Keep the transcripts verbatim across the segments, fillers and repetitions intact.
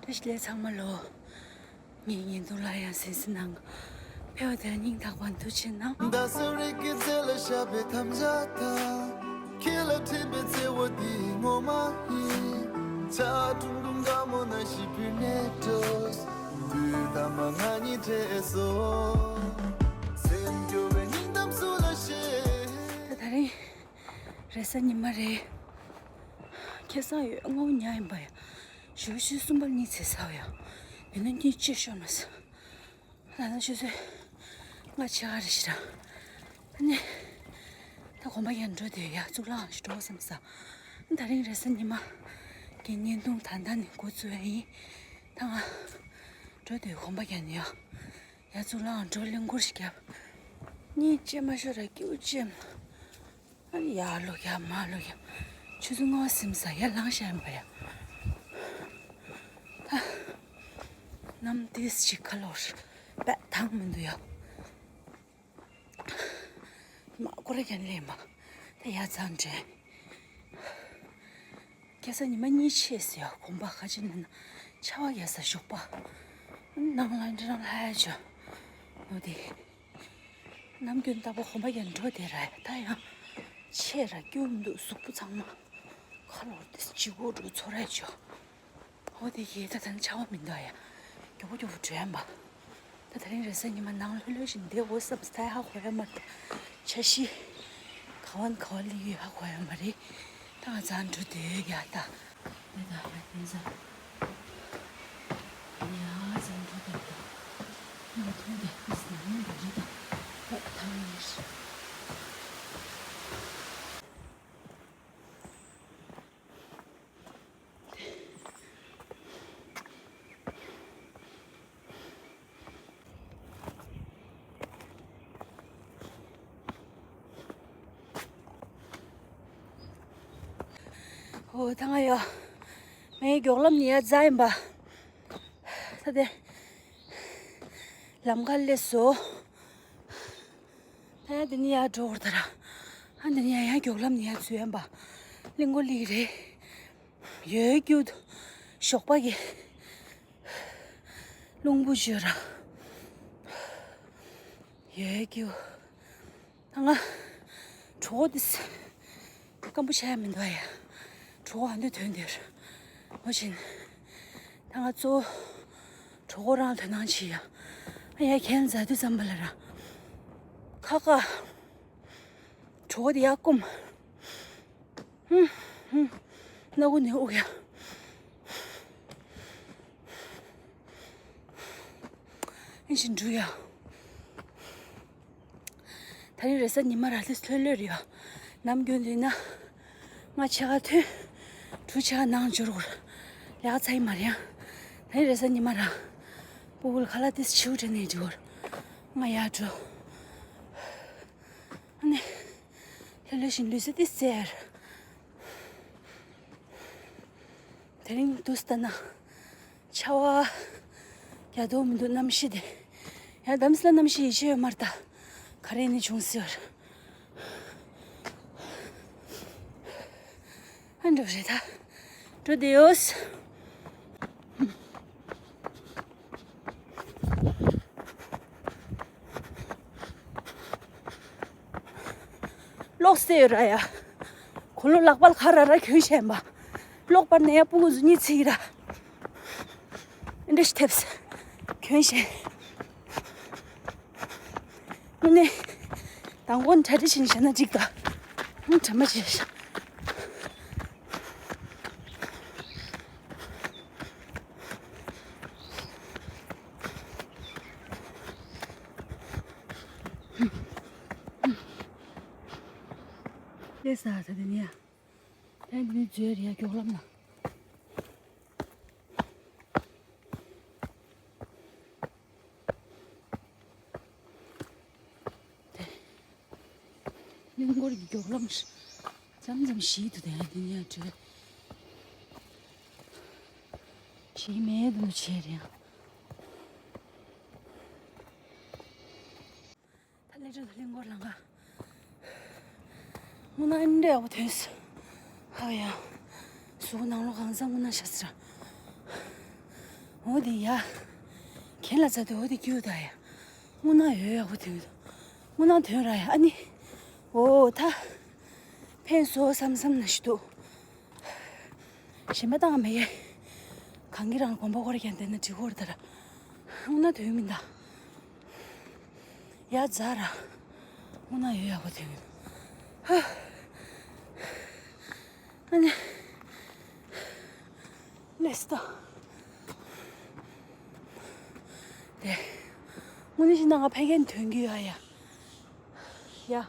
ལས་ཚང་མ་ལོ། ངའི་བརྙན་ཐུང་ལ་ཡང་གཟིགས་གཟིགས་གནང་། ཕེབས་པ་དེར་སྙིང་ཐག་པ་ནས་ཐུགས་རྗེ་གནང་། མདའ་སེ་རི་གི་རྩེ་ལ་ཤ་བའི་དམ་བཅའ་དང་། ཁྱེད་ལ་འཁྲིད་པའི་བརྩེ་བ་འདི་ངོ་མ་ཡིན། ཆ་ཀྲུང་ཀྲུང་དགའ་མོ་ན་ཞིག་བུད་མེད་འགྲོ། དུས་ད་མ་ང་གཉིས་འཕྲད་སོ། སེམས་སྐྱོ་བའི་སྙིང་གཏམ་སུ་ལ་བཤད། ད་ད་རིང་རེས་གཟའ་ཉི་མ་རེད། ཁ་སང་ཡོད་སྔ་པོ་ཉལ་ཡིན་པ་ཡ། ཞོགས་ཞོགས་གསུམ་པ་གཉིད་སད་ཚར་བ་ཡ། ཡིན་ན་གཉིད་ཅི་ཤོར་མ་སོང་། ད་ནང་ཆུ་ཚོད་ལྔ་ཕྱེད་ཀ་རེད་ཤག་ར། ཨ་ནི། ད་དགོན་པ་ཡར་འགྲོ་དུས་ཡ་གཙུག་ལག་ཁང་ཞིག་འགྲོ་བསམ་ས། ད་རིང་རེས་གཟའ་ཉི་མ་གི་བརྙན་ཐུང་ད་ལྟ་ནས་འགོ་བཙུགས་ཡ་ཡིན། ད་ང་འགྲོ་དུས་དགོན་པ་ཡར་ནས་ཡ། ཡ་གཙུག་ལག་ཁང་འགྲོ་གླེང་སྐོར་ཞིག་བརྒྱབ། གཉིད་ཅི་མ་ཤོར་ར་སྐྱིད་པོ་ཅི་མ། ཨ་ནི་ཡར་ལོག་ཡར་མར་ལོག་ཡ། ཆུ་ཚོད་ལྔ་པ་ཟིན་ས་ཡར་ལངས་བཞག་ཡིན་པ་ཡ། ད། གནམ་ཏོག་ཙམ་ཅིག་ཁ་ལོག་རེད། དཔེ་ཐང་མི་འདུག་ཡ། མ་སྐོར་ར་ཡར་སླེབས་མ། ད་ཡར་ཙམ་འདྲེན། ཁ་སང་ཉི་མ་གཉིད་ཆད་ཟེར་ཡ། དགོན་པ་ཁ་ཆེ་ནང་ན་ཆར་པ་ཡལ་ས་ཞོགས་པ། ནང་ལ་འདྲ་ལྷ་ཡ་ཅོ། འོ་དེ། ནམ་རྒྱུན་ལྟ་བུ་དགོན་པ་ཡར་འགྲོ་བསྡད་ར་ཡ། ད་ཡང་ཆད་ར་སྐྱིད་པོ་མི་འདུག་གཟུགས་པོ་ཚང་མ་ཁ་ལོག་དེ་ལྗིད་ཁོག་འདྲ་ཚོར་ཡ་ཅོ། འོ་དེ་ཡིན། ད་ད་ནི་ཆར་པ་མི་འདུག་ཡ། མགྱོགས་པོ་མགྱོགས་པོ་འགྲོ་ཡ་ཡིན་པ། ད་ད་རིང་རེས་གཟའ་ཉི་མ་ནང་ལྷོད་ལྷོད་བཞིན་བསྡད་དགོས་བསམ་ས། ད་ཧ་གོ་ཡ་མ་རེད། ད་འཆར་གཞི་ག་བ་ནས་ག་བ་སླེབས་ཡོད་ཧ་གོ་ཡ་མ་རེད། ད་ང་ཚང་འགྲོ་འདོད་ཡ། ད་ད་ད་ཡ་དེ་ཚ་ཡ་ཚང་འགྲོ་འདོད་ད། ང་ཐུག་འདོད་ཁུ་སི་ན་ཡོད་རེད། ད་ད་ཐང་ཡོད་རེད། ཨོ་ད་ང་ཡ། ངའི་མགྱོགས་ལམ་ནས་ཡར་འཛེགས་ཡིན་པ། ད་དེ། ལམ་ཁ་སླེབས་སོང་། ཨ་དེ་ནས་ཡར་འགྲོ་དགོས་རེད་ད་ར། ཨ་དེ་ནས་ཡར་ཡར་མགྱོགས་ལམ་ནས་ཡར་འཛུལ་ཡིན་པ། གླིང་སྐོར་སླེབས་ཀྱི་རེད། ཡོད་རྒྱུ། ཞོགས་པ་གི་རླུང་བུ་བརྗོད་ར། ཡོད་རྒྱུ། ད་ང་གྲོད་ཁོག་དེ་སྐམ་པོ་ཆགས་ཡ་མི་འདུག་ཡ། གྲོད་ཁོག་ཨ་འདྲ་ཐོན་བསྡད་ར། འོ་བྱས་ནས། ད་ང་གཙོ་བོ་གྲོད་ཁོག་རང་ལ་དོ་སྣང་བྱེད་ཡ། ཨ་ཡ་ཁྱེད་འཛེགས་དུས་ཙམ་པ་ལ་ར། ཁ་ཁ། གྲོད་ཁོག་དེ་ཡར་སྐོམ། ཧུམ་ཧུམ། སྣ་ཁུག་ནས་དབུགས་ཡ། ཨེ་ཞིག་འགྲོ་ཡ། ད་རིང་རེས་གཟའ་ཉི་མ་ར། ལྷོད་ལྷོད་རེད་ཡ། ནམ་རྒྱུན་དེ་ན། ལྔ་ཕྱེད་ཀ་ཐོན། དྲུག་ཕྱེད་ཀ་ནང་འབྱོར་དགོས་རེད། ལས་ཀ་ཚར་ཡིན་མ་རེད་ཡ། ད་རིང་རེས་གཟའ་ཉི་མ་ར། སྤུ་གུ་ལ་ཁ་ལག་ཏོག་ཙམ་བྱིའུ་དྲན་ནས་འགྲོ་དགོས་རེད། ང་ཡར་འགྲོ། ཨ་ནི། ལྷོད་ལྷོད་བཞིན་ལུས་རྩལ་ཏོག་ཙམ་རྩེ་ཡ་རེད། དེ་རིང་དུས་ལྟར་ན། ཆར་པ་རྒྱག་མདོག་མི་འདུག་གནམ་གཤིས་དེ། ཡང་གདམ་ས་ལ་གནམ་གཤིས་ཡིད་ཆེས་ཡོད་མ་རེད་ད། ག་རེ་ནས་བྱུང་སྲིད་པ་རེད། ཨ་འགྲོ་རེད་ད། འགྲོ་བསྡད་ཡོད། གློག་བསད་ཡོད་ར་ཡ། གོས་ལོག་ལག་པ་ལ་ཁ་ར་ར་གྱོན་བྱས་པ། གློག་པར་ནས་ཡ་སྤུ་གུ་ཚོ་གཉིད་སད་ཀྱི་ར། ཨེ་འདྲ་ཞིག་ཐེབས། གྱོན་བྱས། དངོས་གནས། མདང་དགོང་གྲ་སྒྲིག་བྱས་ནས་བཞག་ན་འགྲིག་ད། ཨང་དྲན་པ་བྱས། ལས་ས་ད་དེ་ནས་ཡ། ད་འདི་ནས་འཛུལ་རེད་ཡ། མགྱོགས་ལམ་ལ། གླིང་སྐོར་གྱི་མགྱོགས་ལམ་མཚམས་མཚམས་ཞིག་ཏུ་དེ་འདི་ནས་བྲོས། ཞིག་མེད་དུ་བྱས་རེད། ད་ལས་འཕྲོ་དང་གླིང་སྐོར་ལམ་ཁ། དངོས་གནས་ཨ་འདྲ་ཡག་པོ་ཐོན་སོང་། ཧ་ཡ། གཟུགས་ནང་ལོགས་གང་ས་དངོས་གནས་ཤ་ཚ་ར། འོ་དེ་ཡ། གན་ལ་ཚ་དེ་འོ་དེ་སྐྱིད་ད་ཡ། དངོས་གནས་ཡོད་ཡག་པོ་དོན། དངོས་གནས་དོན་ར་ཡ་ཨ་ནི། འོ་ད། ཕན་སོ་བསམ་བསམ་ན་ཞིག་འདུག་གཞན་པ་བཏང་མེད་ཡ། གང་གི་རང་དགོན་པ་ཧོར་ཀྱང་བསྡད་ན་འགྲིག་ཧོར་ད་ར། དངོས་གནས་དོན་མིན་ད། ཡ་ཛ་ར། དངོས་གནས་ཡོད་ཡག་པོ་དོན་མིན། ཧ། ཨ་ནི། ལེས་ཏོ། དེ། དངོས་གནས་ཤི་ན་ང་ཕ་གིར་ཐོན་གྱི་ཡོད་ཡ། ཡ།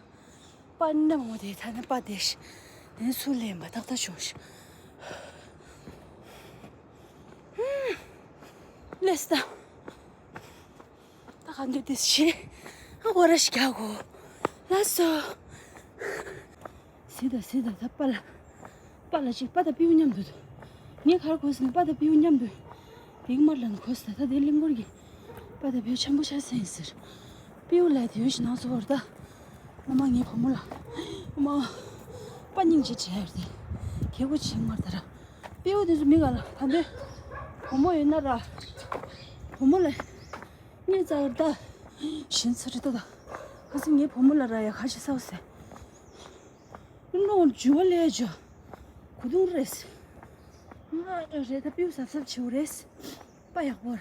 པ་ནམ་ངོ་དེ་ཐ་ན་པ་དེ་ཤི། དེ་ནས་ཚུར་ལེན་པ་ཏག་ཏག་བྱུང་ཤི། ལེས་ཏོ། ད་ག་འདོད་དེ་ཤི། ཨ་གོ་ར་ཤི་རྒྱག་གོ། ལ་སོ། སི་ད་སི་ད་ད་པ་ལ། པ་ལ་ཅིག་པ་ད་པིའུ་མཉམ་དུ་འདུག་ངས་གར་གོ་སི་ནི་པ་ད་པིའུ་མཉམ་དུ། དེ་གི་མར་ལ་ནི་གོ་སི་ད་ད་དེ་གླིང་སྐོར་གྱི། པ་ད་པིའུ་ཆེན་པོ་ཆགས་སེང་ཟེར། པིའུ་ལ་དེ་ཡོད་ཞིག་ནང་སོ་བར་ད། ཨ་མ་ངའི་བུ་མོ་ལ། ཨ་མ། པ་སྙིང་རྗེ་བྲལ་ཡོད་དེ། ཁྱེད་གོ་ཆིང་མར་ད་ར། པིའུ་དེ་ཚོ་མི་ག་ལ་ད་འདོད། བུ་མོ་ཡོད་ན་ར། བུ་མོ་ལ། ངས་རྩ་བར་ད། ཞིན་ཚ་རི་ཏོ་ད། ཁ་སང་ངའི་བུ་མོ་ལ་ར་ཡ་ཁ་ཤས་ས་བ་ཟེ། ཨུན་རོང་འཇུ་བ་ལས་འཇོ། གོ་དུང་རེས། ང་རེ་ད་པིའུ་ཟབ་ཟབ་བྱེའུ་རེས། པ་ཡག་པོར།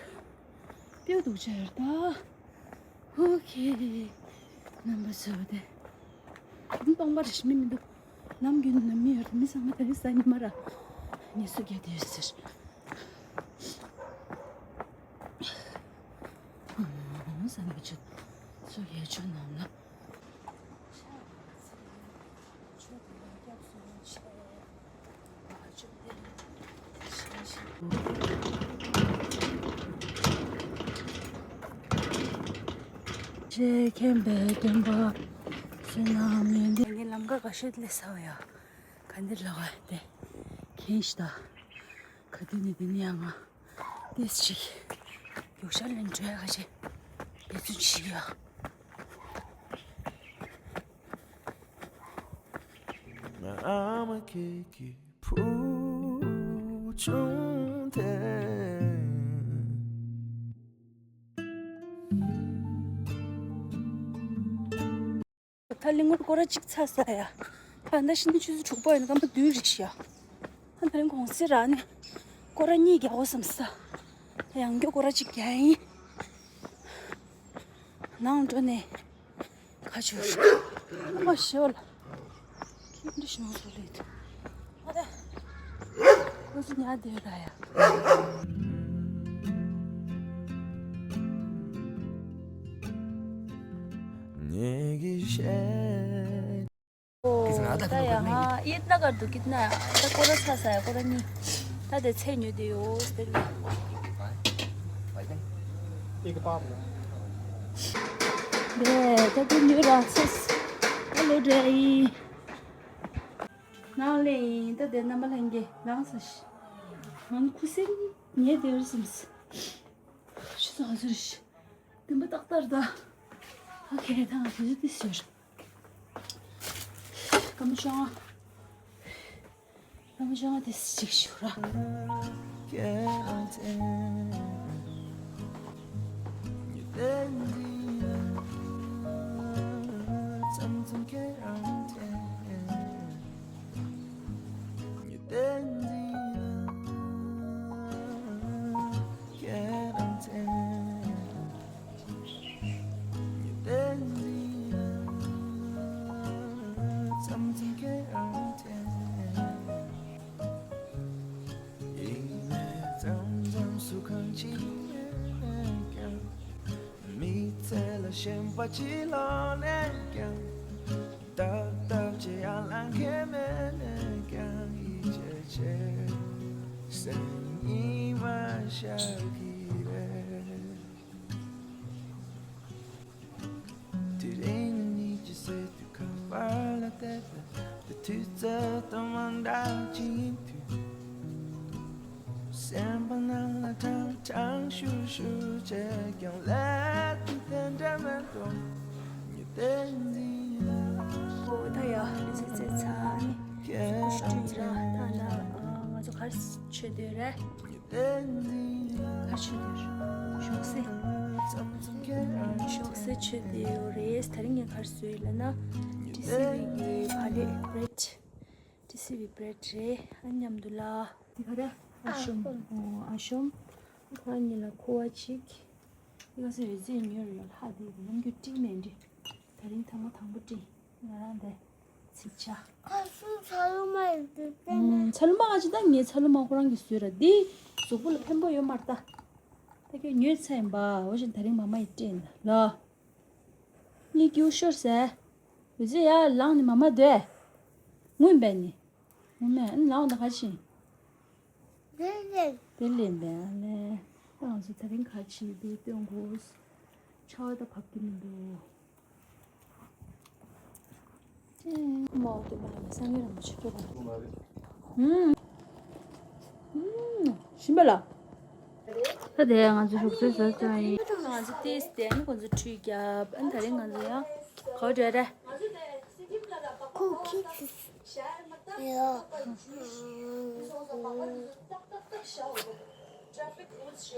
པིའུ་སྡུག་ཅག་ཡོད་ད། ཨོ་ཁེ། རྣམ་པ་ཚོ་དེ། གོ་དུང་སྟོང་པ་རེ་ཞིག་མི་མི་འདུག་ནམ་རྒྱུན་ནམ་མི་ཡོད་མི་ཚང་མ་དེ་རིང་ས་ཉི་མ་ར། ངལ་གསོ་རྒྱག་དུས་ཟེར། ཨང་སང་གི་ཆུ་སོ་ཡའི་ཆུ་ནང་ལ། ཞེས་མཁྱེན་པའི་སྟོན་པ་བསོད་ནམས་ཡོན་ཏན། ངའི་ལམ་ཁ་ག་ཤོད་ལས་ས་བ་ཡ། ག་འདིར་ལ་བ་དེ། མཁྱེན་ཤི་ད། ག་དུས་ནས་དེ་ནས་ཡང་ང་། ཏེས་ཅིག་ཡོག་ཤར་ལེན་འགྲོ་ཡ་ག་ཅེ། དེ་ཚོ་ཅིག་ཡ། ང་ཨ་མ་ཁྱེད་ཀྱི་བུ་ཆུང་དེ། ད་གླིང་སྐོར་སྐོར་ར་གཅིག་ཚར་ས་ཡ། ད་ད་ཕྱི་ནས་ཆུ་ཚོད་དྲུག་པ་ཡིན་ན་སྐར་མ་བདུན་རེད་ཤག་ད་ད་རིང་གུང་སེང་རག་ནས་སྐོར་ར་གཉིས་རྒྱག་དགོས་བསམ་ས། ད་ཡང་བསྐྱར་སྐོར་ར་གཅིག་རྒྱག་ཡིན། ནང་འགྲོ་ནས་ཁ་ཆུ་ཨ་མ་ཞོལ། ཁྱིམ་འདི་ཞིག་ནང་སོ་ལེད། ཨ་ད། ཁོ་ཚོ་ཉལ་བསྡད་ར་ཡ། ངེད་ཀྱི་ཤེས། ཨོ། ད་ཡ་ཧ་ཡེད་ན་གར་དུ་ཀིད་ན་ད་སྐོར་ར་ཚ་ས་ཡ་སྐོར་ར་གཉིས། ད་དེ་ཚེ་ཉོས་དེ་ཡོད་སྟེ་ནི། དེ་ད་དེ་ཉོས་ར་ཚ་ས། ཨ་ལོ་འདྲ་ཡིན། ནང་ལེ་ཡིན་ད་དེ་རྣམ་པ་ལྷན་རྒྱས་ལངས་ས་ཤི། ང་ཁུ་སིམ་ཉལ་དེ་རུ་སིམ་ས། ཤི་ས་ཧ་ཟུར་ཤི། དུམ་པ་ཏག་ཏག་རེད་ད། ཨོ་ཁེ་ད་ང་དེ་ཚོ་དེ་ཟེར། སྐར་མ་བཅོ་ལྔ། སྐར་མ་བཅོ་ལྔ་དེ་གཅིག་ཞུ་ར། མི་ཚེ་ལ་ཞེན་པ་ཅི་ལོག་ནས་ཀྱང་། ཏག་ཏག་ཅི་ཡང་ལང་ཁེ་མེད་ནས་ཀྱང་ཡིད་ཆེས་ཆེ་སེམས་ཉི་མ་ཤར་གི་རེད། དེ་རིང་ཉིད་ཀྱི་སྲིད་དུ་ཁ་པར་ལ་བལྟས་པ་དེ་དུས་ཚོད་དང་མ་འདྲ་ཅིག་ཡིན་དུས། སེམས་པ་ནང་ལ་ཁྲང་ཁྲང་ཤུར་ཤུར་བྱས་ཀྱང་ལས་དེ་དེ་འདྲ་མེད་དོ། ཉི་ཟླའི་འཛིན་ལ། ཨོ་ད་ཡ་ཙི་ཙི་ཚ་ནི་ཁུ་ཤུ་ཡིན་ར་ད་ད་ང་ཚོ་གར་ཆོས་དེ་རེད། གར་ཆོས་ མཆོད་བསྡད་ཡོད་རེད། དེ་རིང་ངས་ག་རེ་བཟོས་ཡོད་ལབ་ན། ཏི་སི་ཝི་གི་བག་ལེབ་བྷི་རེད། ཏི་སི་ཝི་བྷི་རེད་རེད། ཨ་མཉམ་དུ་ལ། འདི་ག་རེ། ཨ་ཤོམ། ཨོ་ཨ་ཤོམ། ཁོ་རང་གཉིས་ལ་ཁུ་བ་གཅིག་འདི་ག་ཚོད་རེད། རྫས་ཉོས་རེད་ཡོད་ལ། ཧ། འདི་ནམ་རྒྱུན་སྤྲིངས་ནས་འདི། དེ་རིང་ཐེངས་མ་དང་པོ་སྤྲིངས། ང་རང་འདི་ཚིག་ཆ། ཁ་སང་ཚ་ལུ་མ་ཡིན་དུས་བལྟས་ན། ཚ་ལུ་མ་ང་ཅི་ད་ངས་ཚ་ལུ་མ་ཁོ་རང་གིས་བཟོས་ར། འདི་གཟུགས་པོ་ལ་ཕན་པོ་ཡོད་མ་རེད་ད། ད་ཁྱོད་ཉོས་ཚར་ཡིན་པ། འོ་བཞིན་དེ་རིང་མ་མ་ཡིས་སྤྲད་ན་ལ། གཉིད་སྐྱིད་ཤོར་ཟེར། འུ་ཚོ་ཡར་ལངས་ནས་མ་མ་སྡོད། ངུས་པས་ནི། ངུ་མས། ཨ་ནི་ལངས་ད་ག་ཕྱིན། དེ་ལས། དེ་ལས་པས་ཨ་ལས། ད་ང་ཚོ་དེ་རིང་ག་རེ་བྱེད་འདུག་སྟོན་དགོས། ཆར་པ་ད་བབས་ཀྱི་མི་འདུག་ཅེས་མོ་དེ་མ་ལ་སངས་རྒྱས་རིན་པོ་ཆེ་སྐྱོབ་པ། ཧུམ། ཧུམ། ཞིམ་པ་ལ། ད་དེ་ང་ཚོ་ཞོགས་ཟས་ཟ་ཚར་ཡིན། ང་ཚོ་ཏིས་དེ་ནི་ཁོ་ཚོ་ཁྲུས་བརྒྱབ། ཨ་ནི་དེ་རིང་ང་ཚོ་ཡང་ག་པར་འགྲོ་རེད། ཁོ་ཁྱི་ཁྱི། ཡ།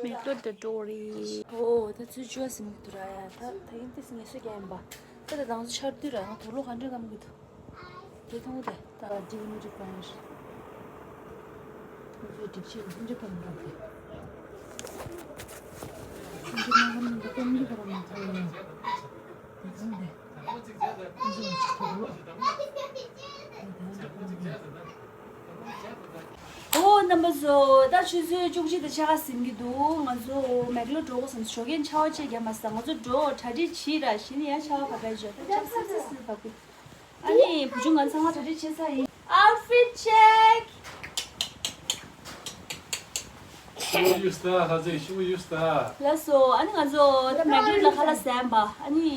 མེག་ལོར་དུ་འགྲོ་རེད། ཨོ་ད་ཚོད་བཅུ་པ་ཟིན་གྱི་འདུག་ར། ཡ་ད་ད་ཡིན་ཏིས་ངལ་གསོ་རྒྱག་ཡིན་པ། ད་ད་དང་ཚོ་ཆར་དུས་ར། ང་དུག་ལོག་ག་འདྲ་སྐམ་གྱི་འདུག་དེ་མཐོང་གི་དེ་ད་འགྲིག་མི་འགྲིག་གང་ཡིན། ཁོ་ཚོའི་སྒྲིག་ཆས་ལ་ཧིན་རི་ཕམ་རོགས་དེ། ཧིན་རི་མ་ཕམ་འདི་ཀོང་གི་ཕ་ར་མ་ཚ་ཡོད། དེ་ཚོ་འདི། ཁོ་ཚོ་ཅིག་ཐུག་རོགས། དེ་ད་འདི་ཀོང་གི། ཨོ་རྣམ་པ་ཚོ། ད་ཆུ་ཚོད་བཅུ་གཅིག་དང་ཕྱེད་ཀ་ཟིན་གྱི་འདུག་ང་ཚོ་མེག་ལོར་འགྲོ་དགོས་བསམ། ཞོགས་ཀས་ཆར་པ་ཆེ་རྒྱག་མ་སོང་། ང་ཚོ་འགྲོ་གྲ་སྒྲིག་བྱེད་ར། གཞི་ནས་ཡང་ཆར་པ་བབས་པའི་ཞོགས་ད་ཆར་སིབ་སིབ་སིབ་བབས་ཀྱི། ཨ་ནི་བུ་ཆུང་ང་ཚང་མ་གྲ་སྒྲིག་བྱེད་ཚར་ཡིན། Outfit check. ཤི་བོ་ཡུ་སྟ། ཧ་ཟེ་ཤི་བོ་ཡུ་སྟ། ལགས་སོ། ཨ་ནི་ང་ཚོ་ད་མེག་ལོར་ལ་ཁ་ལག་ཟ་ཡིན་པ། ཨ་ནི་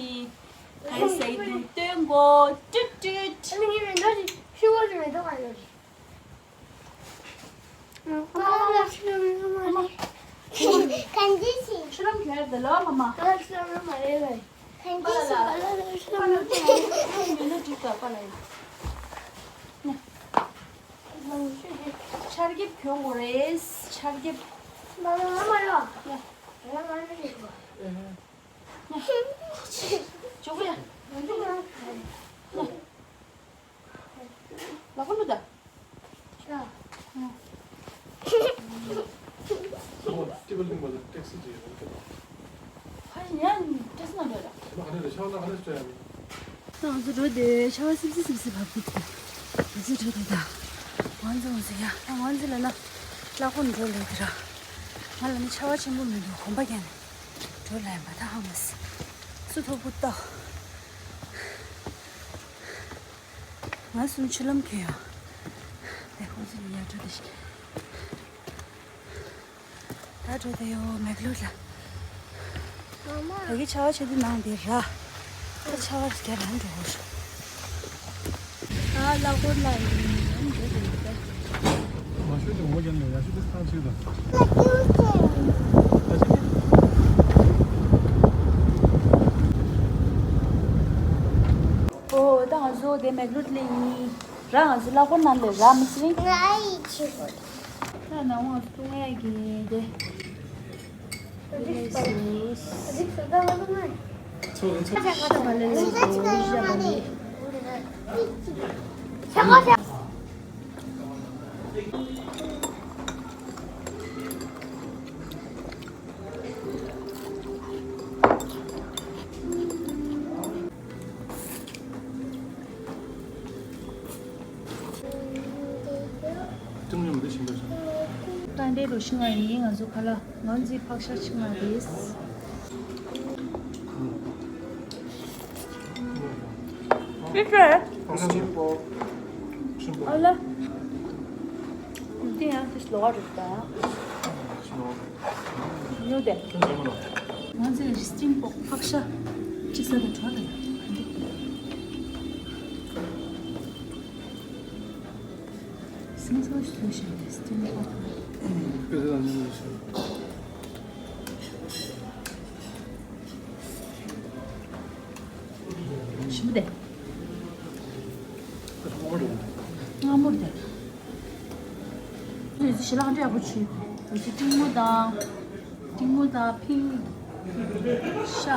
ག་རེ་ཟ་ཡི་འདུག་སྟོན་དགོས། ཏུ་ཏུ། ཨ་ནི་ངའི་མེ་ཏོག་ཅིག་ཤི་བོ་ཅིག་མེ་ཏོག་ག་ཡོད། གང་ཅི་ཞིག་ཆུ་ལམ་གྱོན་ཡ་དེ་ལོ་མ་མ། ཨ་ཆུ་ལམ་མ་རེད་པས། གང་ཅི་ཞིག་པ་ལ་ལ་ཆུ་ལམ་མ་རེད། མི་ནུ་འགྲིག་ག་པ་ལ་ཡིན། ཆར་རྒྱབ་གྱོན་དགོས་རེད། ཆར་རྒྱབ། མ་མ་མ་མ་ཡ། ཡ། ང་ང་ང་ཞིག་པ། ཇོ་བོ་ཡ། ལག་པ་བླུགས་ད། ཧ་ཡ་ཏེག་སི་ནང་འགྲོ་ད། ང་ཚོ་འགྲོ་དུས་ཆར་པ་སིབ་སིབ་སིབ་སིབ་བབས་ཀྱི་འདུག་ང་ཚོ་འགྲོ་དུས་ད། ང་ཚོ་ང་ཚོ་ཡ། ང་ཚོ་ལ་ན་གླ་ཁོ་འགྲོ་ལས་དེ་ར། ང་ལ་ནི་ཆར་པ་ཆེན་པོ་མི་འདུག་གོམ་པ་རྒྱག་ནས་འགྲོ་ལ་ཡིན་པ། ད་ཧ་མ་སི་སུ་ཐོག་པོ་ལྟ། ང་གསུམ་ཆུ་ལམ་གྱོན་ཡོང་། དེ་ཁོང་ཚོ་ཡར་འགྲོ་དེ་ཤི། ད་འགྲོ་དེ་ཡོ་མེག་ལོར་ལ། ད་གི་ཆར་པ་ཆེ་དུས་ནང་དེ་ར། ད་ཆར་པ་རྒྱ་རང་འགྲོ་ཧོ། ད་གླ་འཁོར་ལ་ཡིན་འགྲོ་དེ་ཡོད་ད། མ་ཤོད་ཀྱི་ངོ་རྒྱབ་ནས་ཡར་ཤོད་དེ་ཐང་ཆད་དང་། ད་ཆད་ནི། ཨོ་ད་ང་ཚོ་དེ་མེག་ལོར་ལ་ཡིན། ར་ང་ཚོ་གླ་འཁོར་ནང་ལ་ར་མི་སྲིད། ང་ཡི་ཆི་གོ། ད་ནང་བ་སྟོང་ཡ་གི་དེ། རིགས་སུ་ད་ང་ཚོ་ང་། ཚོ་ཚོ། ཤ་བ་ལེ་ལེ་ཞུ་ཞབས་པ་ལེ། ཀྲུང་ཡོང་འདི་ཞིམ་པོ་ཞིམ། ཀ་འདྲའི་རོ་ཤིང་བ་ཡིན། ང་ཚོ་ཁ་ལག་ང་ཚོའི་ཕག་ཤ་ཆིང་མ་རེད། ཕག་ཤ་ཆིང་པོ། ཆིང་པོ། ཨ་ལ། འདི་ཡང་ཏིས་ལོག་རེད་ད། ཉོ་དེ། ང་ཚོས་སི་ཊིམ་པོག་ཕག་ཤ་ཅི་ས་དང་གྲོ་དང་ག་འདི། སིང་སོ་ཞུ་ཞིང་སི་ཊིམ་པོག་ཞིམ་པོ་དེ། མངར་མོ་དེ། ཞི་ལག་འདྲ་ཡག་པོ་བྱུང་། ང་ཚོ་ཏིང་མོ་དང་། ཏིང་མོ་དང་ཕིང་། ཤ།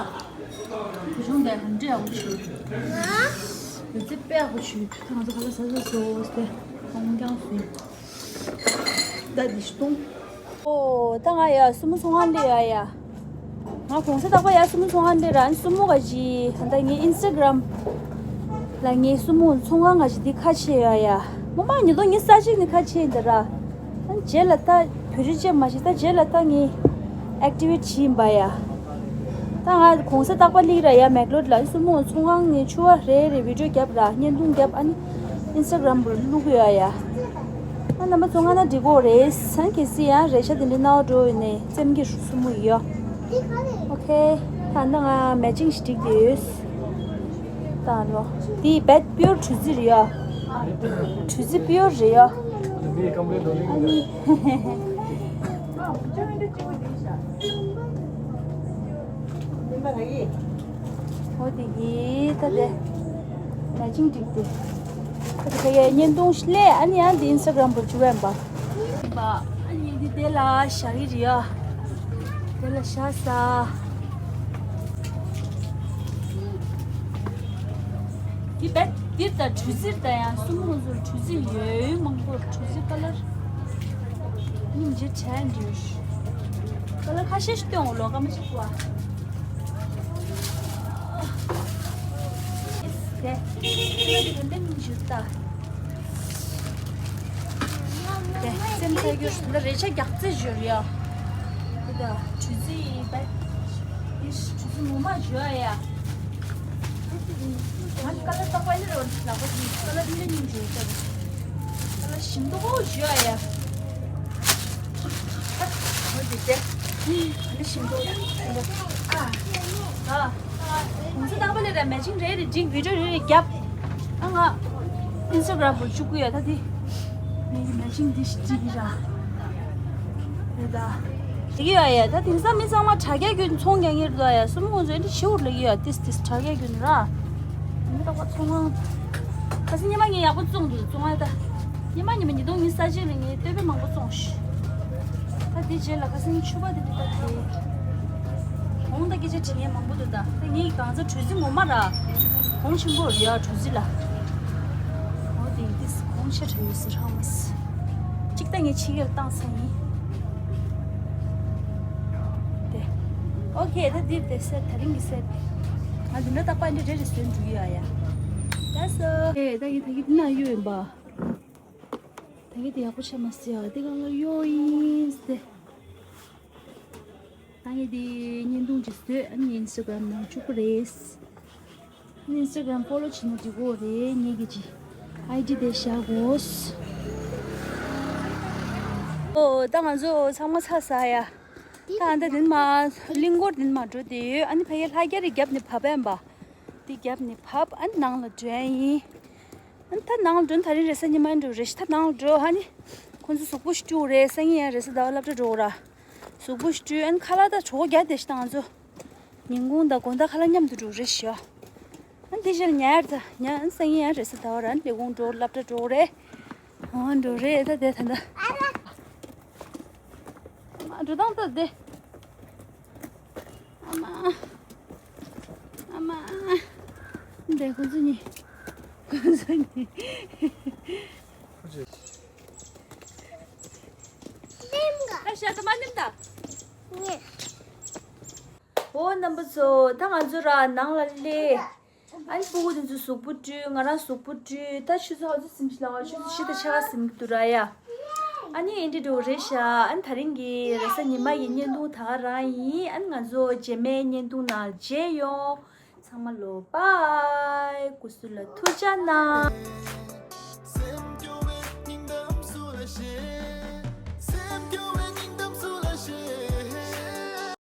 བུ་ཆུང་དེ་ཧམ་འདྲི་ཡག་པོ་བྱོས། བུ་ཚེ་དཔེ་ཡག་པོ་བྱོས། ད་ང་ཚོ་ཁ་ལག་ཟ་ཟ་སོང་སྟེ་ཁོང་རྐྱང་སོང་། ད་འདི་ཞིག་གཏོང་། ཨོ་ད་ང་ཡ་སྲུ་མོ་ཚོང་ཁང་སླེབས་ཡ་ཡ། ང་གོང་ས་རྟག་པར་ཡ་སྲུ་མོ་ཚོང་ཁང་སླེབས་ར། ཨ་ནི་སྲུ་མོ་ག་ཅི་ད་ངའི་ཨིན་སི་ཊ་གྷ་རམ་ལ་ངའི་སྲུ་མོ་ཚོང་ཁང་ག་ཅི་འདི་ཁ་ཕྱེ་ཡ་ཡ། མ་མ་ཉིས་སྟོང་ཉི་ཤུ་རྩ་གཅིག་ནས་ཁ་ཕྱེ་ཡིན་ད་ར། ཨ་ནི་རྗེས་ལ་ད་བོད་རིགས་ཅན་མ་ཞིག་ད་རྗེས་ལ་ད་ངའི་ཨེག་ཊི་ཝེ་ཊི་བྱས་ཡིན་པ་ཡ། ད་ང་གོང་ས་རྟག་པར་སླེབས་ར་ཡ་མེག་ལོར་ལ། སྲུ་མོ་ཚོང་ཁང་ནས་ཕྱུ་པ་རེ་རེ་བི་ཌི་ཡོ་བརྒྱབ་ར། བརྙན་ཐུང་བརྒྱབ། ཨ་ནི་ཨིན་སི་ཊ་གྷ་རམ་པར་བླུག་གི་ཡོད་ཡ། ཨ་རྣམ་པ་ཚོ་ང་ན་འགྲིག་གོ་རེད། ཨ་ནི་གལ་སྲིད་ཡང་རེ་ཆ་དེ་འདྲ་ན་འགྲོ་ཡོད་ནས་སེམས་ཀྱི་སྲུ་མོ་ཡོད། ཨོ་ཁེ། ད་ང་མེ་ཅིང་ཞིག་སྒྲིག་དེ་ཡོད། ད་ལོ། འདི་བེད་པིའུར་བྲུ་ཛི་རེད་ཡ། བྲུ་ཛི་པིའུར་རེད་ཡ། ཨ་ནི། འོ་དེ་གི་ད་དེ་ན་ཅིང་འགྲིག་དེ། ད་དེ་ག་ཡ་བརྙན་ཐུང་ཞིག་ལས། ཨ་ནི་ཡང་དེ་ཨིན་སི་ཊ་གྷ་རམ་པར་བཅུག་ཡན་པ། ཨ་ནི་འདི་དེ་ལ་བཞག་གི་རེད་ཡ། དེ་ལ་བཞག་ས། འདི་བེད་འདིར་ད་བྲུ་ཛིར་ད་ཡང་སྲུ་མོ་ཚོར་བྲུ་ཛི་ཡོད་མང་པོ། བྲུ་ཛི་ཀ་ལར་སྙིང་རྗེ་དྲན་འདུག་ཀ་ལར་ཁ་ཤས་ཤིག་སྟོན་འོ་ལོ་ཀ་མ་ཅིག་བ། དེ་དེ་ནི་ཞུ་ད། དེ་སེམས་ཚ་རྒྱུ་ཞིག་ལ་རེ་ཆ་རྒྱག་རྩེ་ཞུ་རེད་ཡ། དེ་ད་བྲུ་ཛི་ཡིན་པས། ཨིས་བྲུ་ཛི་ངོ་མ་ཞུ་ཡ་ཡ། ང་ཀ་ལར་ཏག་པ་ནི་རོ་ལག་པ་ཅིག་ཀ་ལར་འདི་ནས་སྙིང་རྗེ་ཡོད་ཀ་ལར་ཞིམ་མདོག་པོ་ཞུ་ཡ་ཡ། འོ་དེ་དེ། ཨ་ནི་ཞིམ་མདོག་ཡ། ཨ། ཨ། གོང་ས་རྟག་པ་ལས་ར་མེ་ཅིང་རེ་རེ་སྒྲིག་བི་ཌི་ཡོ་རེ་རེ་བརྒྱབ། ཨ་ང་ཨིན་སི་ཊ་གྷ་རམ་པར་བཅུག་གི་ཡོད་ད་དེ། ངས་ཀྱི་མེ་ཅིང་འདི་ཞིག་སྒྲིག་གི་ར། རེད་ད། དེ་གི་ཡོད་ཡ། ད་དེང་སང་མི་ཚང་མ་དྲ་རྒྱ་བརྒྱུད་ཚོང་རྒྱག་གི་རེད་ད་ཡ། སྲུ་མོ་ཚོ་འདི་ཞིའུར་ལས་གི་ཡོད། ཏིས་ཏིས་དྲ་རྒྱ་བརྒྱུད་ར། མི་ཏག་པ་ཚོང་ཁང་། ཁ་སང་ཉི་མ་ངས་ཡག་པོ་བཙོང་འདུག་བཙོང་ཨ་ད། ཉི་མ་ཉི་མ་ཉིས་སྟོང་ཉི་ཤུ་རྩ་གཅིག་ལ་ངས་ལྟོས་དཔེ་མང་པོ་བཙོང་ཤག་ད་དེ་རྗེས་ལ་ཁ་སང་ཕྱུ་པ་དེ་འདྲ་ད་དེ། གོང་ད་སྐད་ཆ་དྲི་མཁན་མང་པོ་འདུག་ད་ད་ངས་གང་ཚ་བྲུ་ཛི་ངོ་མ་ར། གོང་ཆེན་པོ་རེད་ཡ་བྲུ་ཛི་ལ། འོ་དེ་ཡིན་དུས་གོང་ཆེ་དྲགས་ཡོད་ཟེར་ཧ་མ་སི། གཅིག་ད་ངས་ཕྱི་རྒྱལ་བཏང་ས་ཡིན། དེ། ཨོ་ཁེ་ད་འདིར་དེ་སེ་ད་རིང་གི་སེ། ང་འདི་འདྲ་རྟག་པར་འདི་རེ་རེ་བཟོས་འགྲོ་གི་ཡོད་ཡ། ད་སོ། ཨེ་ད་ཡི་ད་ཡི་འདི་ན་གཡོ་ཡིན་པ། ད་གི་དེ་ཡག་པོ་ཆགས་མ་སོང་ཡ། དེ་གང་ལ་གཡོ་ཡིན་ཟེར། ད་ངས་དེ་བརྙན་ཐུང་ཅིག་བཟོས། ཨ་ནི་ཨིན་སི་ཊ་གྷ་རམ་ནང་བཅུག་གི་རེད། ཨ་ནི་ཨིན་སི་ཊ་གྷ་རམ་ཕོ་ལོ་བྱེད་ན་འགྲིག་གོ་རེད། ངས་གི་ཅི་ཨའི་ཌི་དེ་བཞག་གོ། ཨོ་ད་ང་ཚོ་ཚང་མ་ཚར་ས་ཡ། ད་ཨ་ད་དེ་ནས་མ་གླིང་སྐོར་དེ་ནས་མ་འགྲོ་དེ་ཡོད། ཨ་ནི་ཕ་གི་ལྷ་རྒྱ་རི་རྒྱབ་ནས་བབས་ཡིན་པ། དེ་རྒྱབ་ནས་བབས། ཨ་ནི་ནང་ལ་འགྲོ་ཡ་ཡིན། ཨ་ད་ནང་ལ་འགྲོ་ན་ད་རིང་རེས་གཟའ་ཉི་མ་འགྲོ་རེད་ཤག་ད་ནང་ལ་འགྲོ། ཨ་ནི་ཁོང་ཚོ་གཟུགས་པོ་ཞིག་བཀྲུ་རེད། སང་ཉིན་ཡང་རེས་གཟའ་ཟླ་བ་སློབ་གྲྭ་འགྲོ་ར། གཟུགས་པོ་ཞིག་བཀྲུ། ཨ་ནི་ཁ་ལག་ད་གྲོད་ཁོག་རྒྱགས་བསྡད་ཤག་ད་ང་ཚོ་ཉིན་གུང་དང་དགོང་དག་ཁ་ལག་མཉམ་དུ་འགྲོ་རེད་ཤག་ཨ་ནི་དེ་རྗེས་ལ་ཉལ་ད་ཉལ། ཨ་ནི་སང་ཉིན་ཡང་རེས་གཟའ་ཟླ་བ་ར། ཨ་ནི་ལས་ཁུངས་འགྲོ། སློབ་གྲྭ་འགྲོ་རེད། ཨ་འགྲོ་རེད། ད་དེ་ད་ད། ཨ་མ་འགྲོ་སྟངས་ད་དེ། ཨ་མ། ཨ་མ། འདི་ཁོ་ཚོ་གཉིས། ཁོ་ཚོ་གཉིས། ཨ་ཤ་ད་མ་ནིམ་ད། ཨོ་རྣམ་པ་ཚོ། ད་ང་ཚོ་ར་ནང་ལ་སླེབས། ཨ་ནི་སྤུ་གུ་དེ་ཚོ་གཟུགས་པོ་བཀྲུས། ང་རང་གཟུགས་པོ་བཀྲུས། ད་ཆུ་ཚོད་ཧ་ཚོད་ཟིན་ཞིག་ལ་བ། ཆུ་ཚོད་བཞི་དང་ཕྱེད་ཀ་ཟིན་གྱི་འདུག་ར་ཡ། ཨ་ནི་ཨེ་འདྲ་འགྲོ་རེད་ཤག་ཨ་ནི་ད་རིང་གི་རེས་གཟའ་ཉི་མ་ཡི་བརྙན་ཐུང་ད་ག་རང་ཡིན། ཨ་ནི་ང་ཚོ་རྗེས་མའི་བརྙན་ཐུང་ནང་མཇལ་ཡོང་། ཚང་མ་ལོ་བའི་སྐུ་གཟུགས་ལ་ཐུགས་ཅག་གནང་།